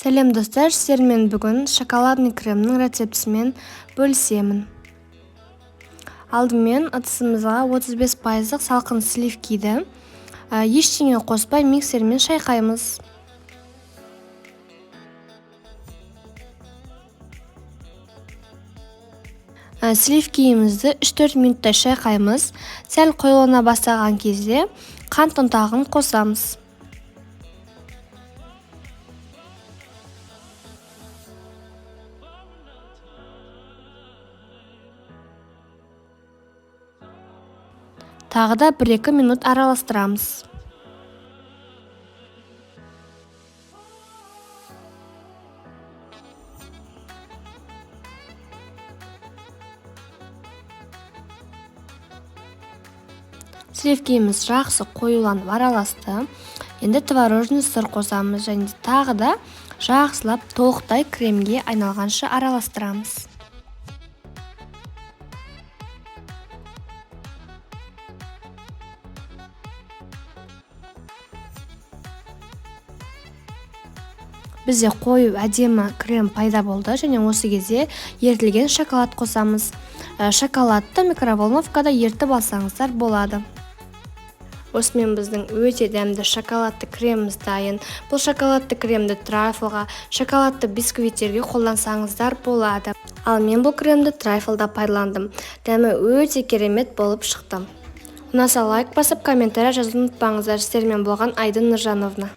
Сәлем, достар! Сіздермен бүгін шоколадный кремнің рецептісімен бөлісемін. Алдымен ыдысымызға 35 пайыздық салқын сливкиді ештеңе қоспай миксермен шайқаймыз. Сливкиімізді 3-4 минуттай шайқаймыз. Сәл қоюлана бастаған кезде қант ұнтағын қосамыз. Тағы да 1-2 минут араластырамыз. Сливкиіміз жақсы қоюланып араласты. Енді творожный сыр қосамыз және тағы да жақсылап толықтай кремге айналғанша араластырамыз. Бізде қою әдемі крем пайда болды және осы кезде ерітілген шоколад қосамыз. Шоколадты микроволновкада ерітіп алсаңыздар болады. Осымен біздің өте дәмді шоколадты креміміз дайын. Бұл шоколадты кремді трайфлға, шоколадты бисквиттерге қолдансаңыздар болады. Ал мен бұл кремді трайфлда пайдаландым. Дәмі өте керемет болып шықты. Ұнаса, лайк басып, комментарий жазуды ұмытпаңыздар. Сіздермен болған Айдын Нұржановна.